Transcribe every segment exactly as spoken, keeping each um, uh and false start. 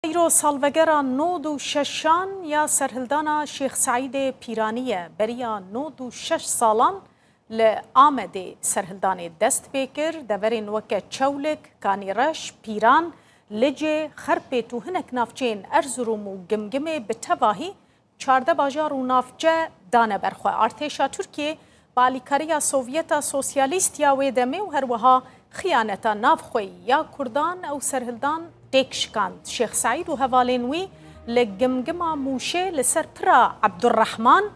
Îro salvegera nod û şeşan ya serhildana Şêx Seîdê Pîranî ye. Beriya nod û şeş salan li Amedê serhildanê dest pê kir. Deverên weke Çewlik, Kanîreş, Pîran, Licê, Xerpêt û hinek navçeyên Erzurum û Gimgimê bi tevahî çardeh bajar û navçe dane ber xwe. Artêşa Tirkiyê bi alîkariya Sovyeta Sosyalîst ya wê demê û her wiha xiyaneta navxweyî ya Kurdan ew serhildan têk şikand. Şêx Seîd û hevalên wî li Gimgima Mûşê li ser pira Ebdurrehman,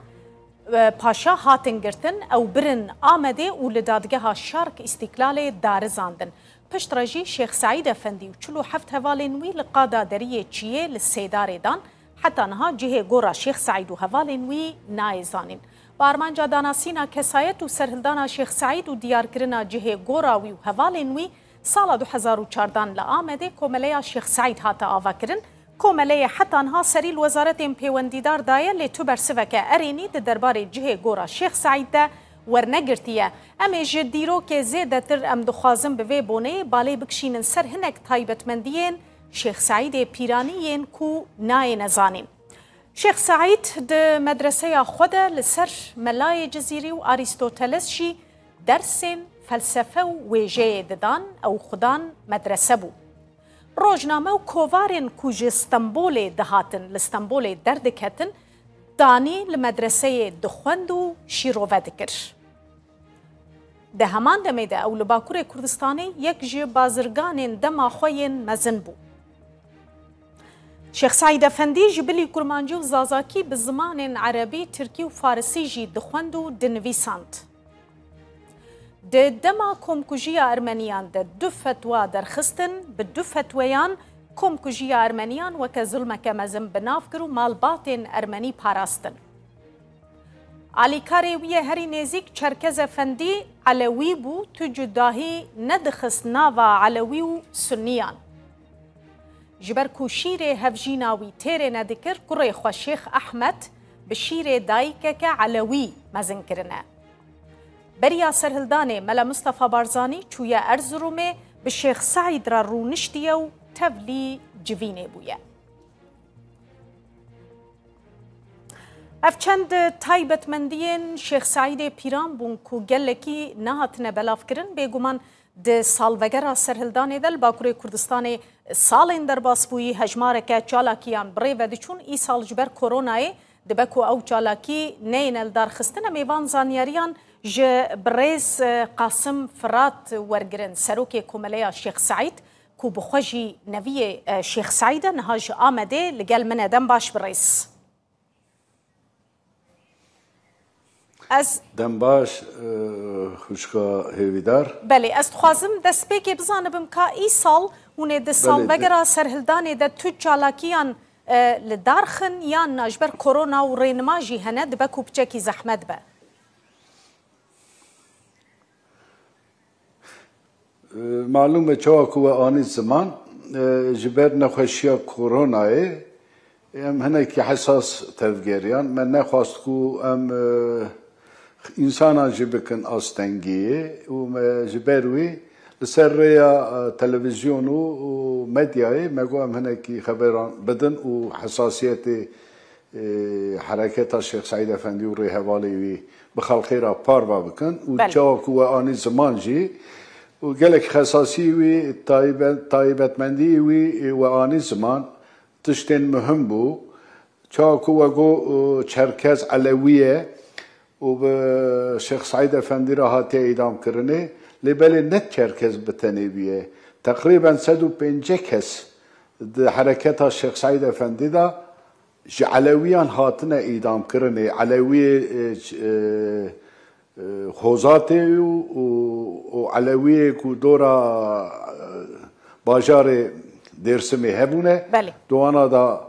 e, Paşa hatin girtin, ew birin Amedê û li dadgeha Şark Îstîklalê darizandin. Piştre jî Şêx Seîd Efendî û çil û heft hevalên wî li qada deriyê çiyê li Sêdarê dan. Heta niha cihê gora Şêx Seîd û hevalên wî nayê zanîn. Bi armanca danasîna kesayet û serhildana Şêx Seîd û diyarkirina cihê gora wî û hevalên wî, sala du hezar û çardan li Amedê Komeleya Şêx Seîd hate avakirin. Komeleyê heta niha serî li wezaretên pêwendîdar daye, lê tu bersiveke erênî di derbarê cihê gora Şêx Seîd de wernegirtiye. Em ê ji dîrokê zêdetir, em dixwazin bi vê boneyê balê bikişînin ser hinek taybetmendiyên Şêx Seîdê Pîranî yên ku nayêne zanîn. Şêx Seîd di medreseya xwe de li ser Melayê Cizîrî û Arîstoteles jî dersên felsefe û wêjeyê didan, ew xudan medrese bû. Rojname û kovarên ku ji Stenbolê dihatin, li Stenbolê derdiketin, danî li medreseyê dixwend û şîrove dikir. Di heman demê de ew li Bakurê Kurdistanê yek ji bazirganên dema xwe yên mezin bû. Şêx Seîd Efendî ji bilî kurmancî û zazakî bi zimanên erebî, tirkî û farisî jî dixwend û dinivîsand. Di dema komkujiya ermeniyan de du fetwa derxistin, bi du fetweyan komkujiya ermeniyan weke zilmeke mezin bi nav kir û malbatên ermenî parastin. Alîkarê wî yê herî nêzîk Çerkez Efendî Elewî bû, tu cudahî nedixist nava Elewî û Sunniyan. Ji ber ku şîrê hevjîna wî têrê nedikir, kurê xwe Şêx Ehmed bi şîrê dayikeke Elewî mezin kirine. Beriya serhildanê Mele Mistefa Barzanî çûye Erzirumê, bi Şêx Seîd re rûniştiye û tevlî civînê bûye. Ev çend taybetmendiyên Şêx Seîdê Pîran bûn ku gelekî nehatine belavkirin. Bêguman di salvegera serhildanê de li Bakurê Kurdistanê salên derbasbûyî hejmareke çalakiyan bi rê ve diçûn. Îsal ji ber koronayê dibe ku ew çalakî neyêne lidarxistin. Em ê van zanyariyan ji birêz, e, Qasim Firat wergirin, serokê Komeleya Şêx Seîd, ku bi xwe jî neviyê, e, Şêx Seîd e, niha ji Amedê li gel min e. Dem baş birêz. Ez Dem baş, e, xwişka hêvîdar. Belê, ez dixwazim destpêkê bizanibim ka îsal hûn ê di Belê, salvegera serhildanê de tu çalakiyan, e, li dar xin yan na ji ber korona û rênima jî hene, dibe ku piçekî zehmet be. E, malûm e çawa ku we anî ziman, e, ji ber nexweşiya koronayê em hinekî hesas tevgeriyan. Me nexwast ku em, e, însanan jî bikin astengiyê û me ji ber wî li ser rêya, e, televîzyon û, û medyayê me got em hinekî xeberan bidin û hesasiyetê e, hereketa Şêx Seîd Efendî û rêhevalê wî bi xelkê re parve bikin û Belê. çawa ku we anî ziman jî û gelek xesasî wî, tayibe-, tayibetmendî wî, e, we anî ziman, tiştên muhim bû. Çawa ku we got, e, Çerkez Elewî ye û bi Şêx Seîd Efendî re hatiye îdamkirinê, lê belê ne Çerkez bi tenê bûye. Teqrîben sed û pêncî kes di hereketa Şêx Seîd Efendî de ji Elewiyan hatine îdamkirinê, Elewiyê, e, ç-, e, e, Xozatê û, û, û Elewiyê ku dora, e, bajarê Dêrsimê hebûne, Belê. di wana da,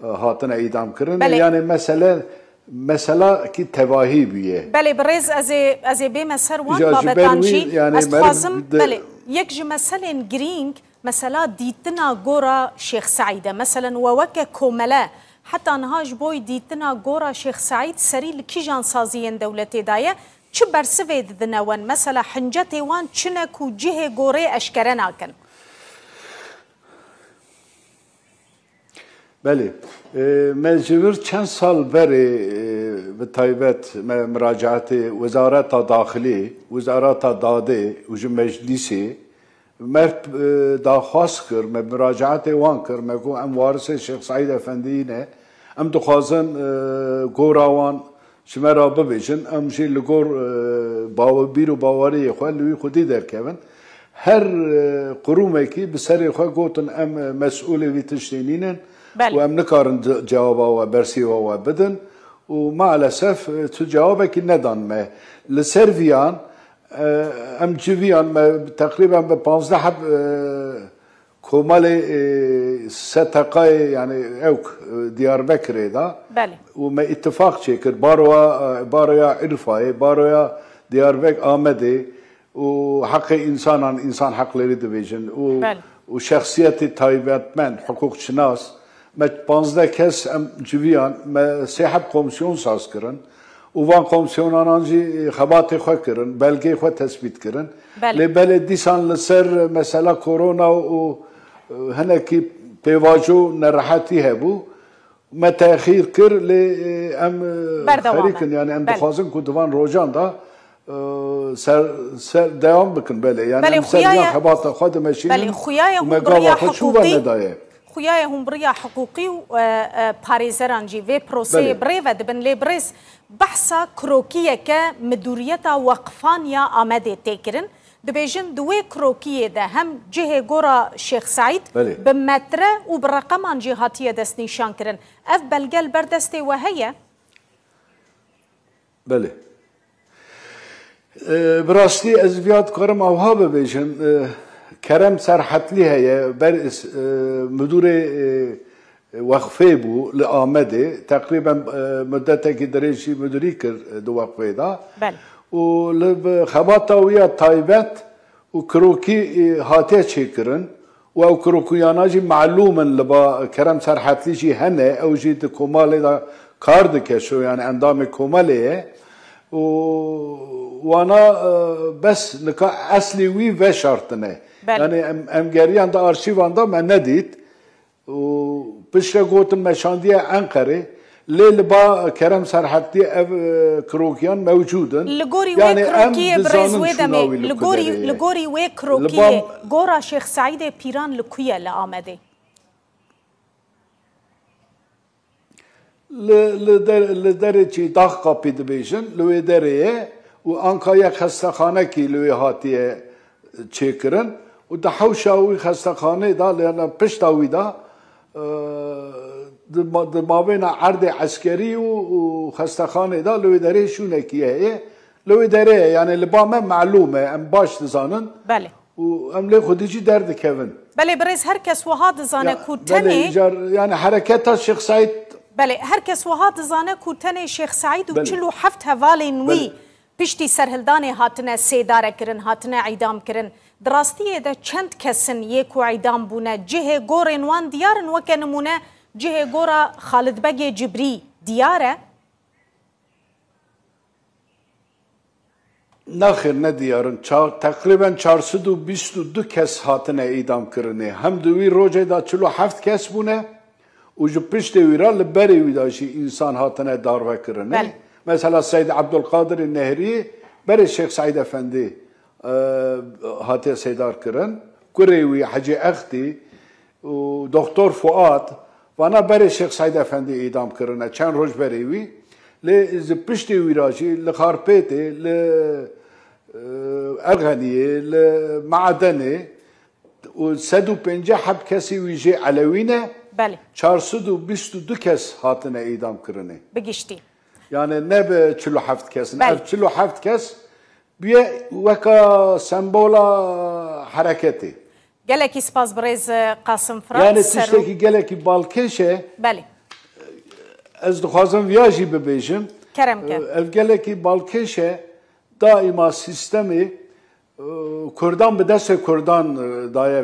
e, hatine îdamkirinê. Belê. Yani mesele, mesela ki tevahî bûye. Belê, birêz, ez ê, ez ê bême ser wan Ya ji ber babetan wî, jî. yani Ez meriv dixwazim, de- belê, yek ji meselên girîng, mesela dîtina gora Şêx Seîd e. Meselen we weke komele heta niha ji bo dîtina gora Şêx Seîd serî li kîjan saziyên dewletê de ye? Çi bersivê didine wan? Mesela hincetê wan çi ne ku cihê gorê eşkere nakin? Belê. E, me ji vir çend sal berê, e, bi taybet me miracaetê Wezareta Daxilî, Wezareta Dadê û ji Meclîsê me, e, daxwaz kir, me miracaetê wan kir, me got em warisê Şêx Seîd Efendiyî ne, em dixwazin, e, gora wan ji me re bibêjin, em jî li gor, e, bawe-, bîr û baweriyê xwe li wî xwedî derkevin. Her, e, qurûmekî bi serê xwe gotin, em, e, mesûlê vî tiştê nînin Belê. û em nikarin ce-, cewaba we, bersîva we bidin û maalesef, e, tu cewabekî nedan me. Li ser viyan, e, em civiyan me teqrîben bi panzdeh heb, e, Komalê, e, S T K'yê, yani ewk, e, Diyarbekirê de Belê. û me îtifaq çêkir. Baroya, e, Baroya Urfayê, Baroya Diyarbek Amedê û heqê insanan, insan hakları dibêjin û, Belê. û şexsiyetê taybetmend, hukukşinas, me panzdeh kes em civiyan, me sê heb komsyon saz kirin. û van komsyonanan jî xebatê xwe kirin, belgeyê xwe tesbît kirin. Belê. Lê belê dîsan li ser mesela korona û, e, hinekî pêvajo nerehetî hebû. Me texîr kir, lê, e, em, e, Berdewam xerîk in, in. yani em Belê. dixwazin ku di van rojan de, e, ser, ser dewam bikin belê. Yani Belê, em ser xuya yan ye-, xebata xwe dimeşînin belê, xuya ye û me hûn bi riya gava xwe çû ve hiqûqî, nedaye. xuya ye hûn bi riya hiqûqî û, e, e, parêzeran jî vê proseyê Belê. bi rê ve dibin. Lê birêz, Behsa kirokiyeke Midûriyeta Weqfan ya Amedê tê kirin. Dibêjin, di wê kirokiyê de hem cihê gora Şêx Seîd Belê. bi metre û bi reqeman jî hatiye destnîşan kirin. Ev belge li ber destê we heye? Belê. E, bi rastî ez viya dikarim awha bibêjim. E, Kerem Serhetlî heye, ber, e, midûrê, e, wexfê bû li Amedê. Teqrîben, e, mudetekî dirêj jî mudirî kir, e, di wexfê de. Belê. Û li bi xebata wî ya taybet û kirokî, e, hatiye çêkirin û ew kirokiyana jî malûm in li ba Kerem Serhetlî jî hene. Ew jî di komalê de kar dike, şo yani endamê komelê ye. Û wana, e, bes nika eslê wî veşartine. Belê. Yani em, em geriyan di arşîvan de me nedît. Û piştre gotin me şandiye Enqerê, lê li ba Kerem Serhetlî ev, e, kirokiyan mewcûd in. Li gorî wê Yani em kirokiyê birêz dizanin wê çûna demê, wî li li gorî, kuderê ye. li gorî wê Li kirokiyê ba gora Şêx Seîdê Pîran li ku ye li Amedê? Li, li der-, li derê çî Daxkapî dibêjin, li wê derê ye û anka yek xestexanekî li wê hatiye çêkirin û di hewşa wî xestexanê de, li, li pişta wî de, e, di ma-, di mabêna erdê eskerî û, û xestexanê de li wê derê şûnekî heye. Li wê derê ye, yani li ba me malûm e, em baş dizanin. Belê. Û em lê xwedî jî derdikevin. Belê, birêz, her kes wiha dizane Ya, ku belê, tenê îcar, yani hereketa Şêx Seîd Belê, her kes wiha dizane ku tenê Şêx Seîd û Belê. çil û heft hevalên wî Belê. piştî serhildanê hatine sêdare kirin, hatine îdam kirin. Di rastiyê de çend kes in yê ku îdam bûne? Cihê gorên wan diyar in, weke nimûne cihê gora Xalid Begê Cibrî diyar e? Naxêr, ne diyar in. Ça-, teqrîben çar sed û bîst û du kes hatine îdam kirinê. Hem di wî rojê de çil û heft kes bûne û ji piştê wî re li berê wî de jî însan hatine darve kirinê. Belê. Mesela Seyd Ebdulqadirê Nehrî berê Şêx Seîd Efendî, e, hatiye sêdar kirin. Kurê wî Hecî Extî û Doktor Fuat, vana berê Şêx Seîd Efendî îdam kirine, çend roj berê wî. Lê ji piştê wî ra jî li Xarpêtê, li, e, Erxeniyê, li Me'edenê û sed û pêncî heb kesî wî jê Elewî ne, Belê. çar sed û bîst û du kes hatine îdam kirinê. Bi giştî. Yani ne bi çil û heft kes in. Belê. Ev çil û heft kes bûye weka sembola hereketê. Gelekî spas birêz Qasim Firat, Yani serok- tiştekî gelekî balkêş e. Belê. Ez dixwazim viya jî bibêjim. Kerem ke. Ev gelekî balkêş e. Daîma sîstemê, e, Kurdan bi destê Kurdan, e, daye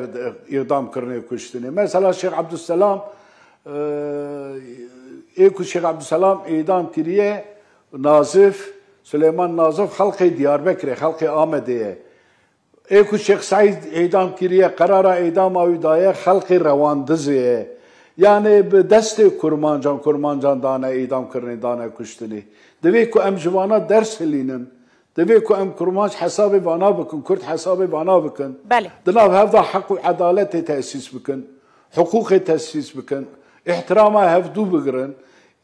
îdam kirinê, kuştinê. Mesela Şêx Ebdulselam, e, ê ku Şêx Ebdulselam îdam kiriye, Nazif, Suleyman Nazif xelqê Diyarbekirê, xelqê Amedê ye. Ê ku Şêx Seîd îdam kiriye, qerara îdama wî daye, xelqê Rewandizê ye. Yani bi destê kurmancan, kurmancan dane îdam kirinê, dane kuştinê. Divê ku em ji vana ders hilînin. Divê ku em kurmanc hesabê vana bikin, kurd hesabê vana bikin. Belê. Di nav hev de heq û edaletê tesîs bikin. Hiqûqê tesîs bikin. Îhtirama hevdû bigirin.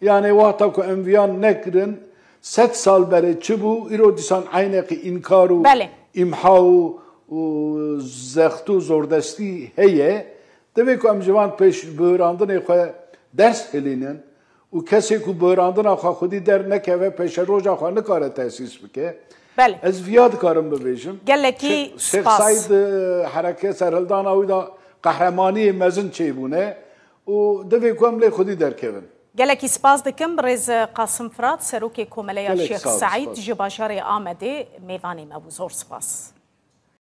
Yani wexta ku em viyan nekirin, sed sal berê çi bû, îro dîsan eyneqî înkar û Belê. îmha û, û zext û zordestî heye. Divê ku em ji van pêş bihurandinê xwe ders hilînin û kesê ku bihurandina xwe xwedî dernekeve, pêşeroja xwe nikare tesîs bike. Belê. Ez viya dikarim bibêjim. Gelekî Şêx, Şêx spas. Seîd, e, hereke serhildana wî de qehremaniyê mezin çêbûne û divê ku em lê xwedî derkevin. Gelekî spas dikim birêz Qasim Firat, serokê Komeleya Gelek Şêx sağ ol, Seîd spas. Ji bajarê Amedê mêvanê me bû. Zor spas.